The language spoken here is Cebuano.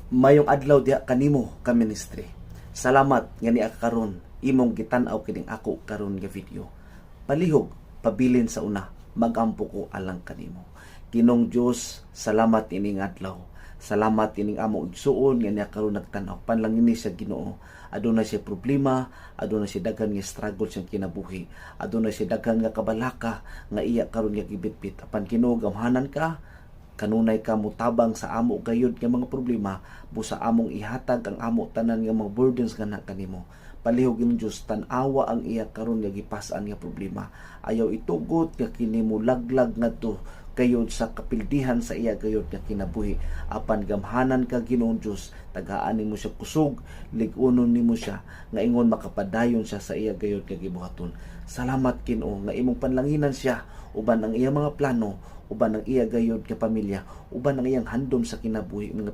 Mayong adlaw diha kanimo ka ministry. Salamat nga niya karon imong gitan-aw kining ako karon nga video. Palihog pabilin sa una, magampo ko alang kanimo. Ginoong Dios, salamat ining adlaw. Salamat ining among igsuon nga niya karon nagtan-aw. Panlangini siya, Ginoo. Aduna siya problema, aduna siya daghan nga struggle siyang kinabuhi. Aduna siya daghan nga kabalaka nga iya karon nga gibitbit. Apan Ginoo, gamhanan ka, kanunay ka mutabang sa amo gayud nga mga problema, busa among ihatag ang amo tanan nga mga burdens nga kanimo. Palihog, Ginoong Dios, tan-awa ang iya karon nga gipas-an nga problema. Ayaw itugot nga kini mo laglag ngadto gayod sa kapildihan sa iya gayod nga kinabuhi, apan gamhanan ka, Ginoong Dios. Tagaan nimo siya kusog, lig-unon nimo siya nga ingon makapadayon siya sa iya gayod nga gibuhaton. Salamat, Ginoo, nga imong panlanginan siya uban ang iya mga plano, uban ang iya gayod nga pamilya, uban ang iyang handom sa kinabuhi mga